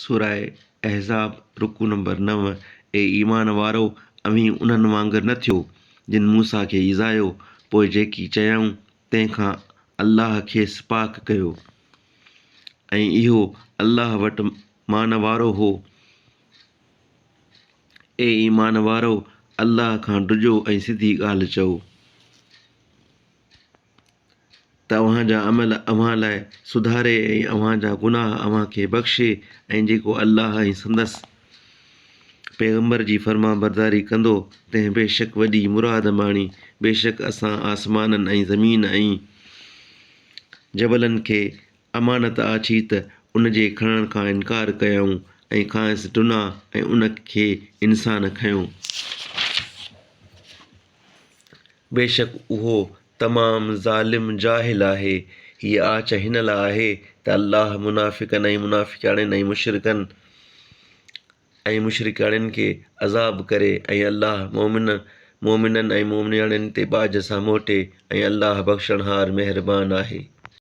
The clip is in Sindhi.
سوره احزاب، رڪوع نمبر نو، اي ايمان وارؤ! اوهين انهن وانگر نه ٿيو، جن موسيٰ کي ايذايو، پوء جيڪي چيائون، تنهن کان الله کيس پاڪ ڪيو ۽ اهو الله وٽ مان وارو هو. اي ايمان وارؤ! الله کان ڊڄو ۽ سڌي ڳالهه چئو. ته اوهان جا عمل اوهان لاء سڌاري ۽ اوهان جا گناهه اوهان کي بخشي ۽ جيڪو الله ۽ سندس پيغمبر جي فرمانبرداري ڪندو تنهن بيشڪ وڏي مراد ماڻي. بيشڪ اسان آسمانن ۽ زمين ۽ جبلن کي امانت آڇي ته ان جي کڻڻ کان انڪار ڪيائون ۽ کانئس ڊنا ۽ ان کي انسان کنيو. بيشڪ اهو تمام ظالم جاهل آهي. هيء آڇ هن لاء آهي ته الله منافقن ۽ منافقياڻين ۽ مشرڪن ۽ مشرڪياڻين کي عذاب ڪري ۽ الله مؤمنن ۽ مؤمنياڻين تي ٻاجهه سان موٽي ۽ الله بخشڻهار مهربان آهي.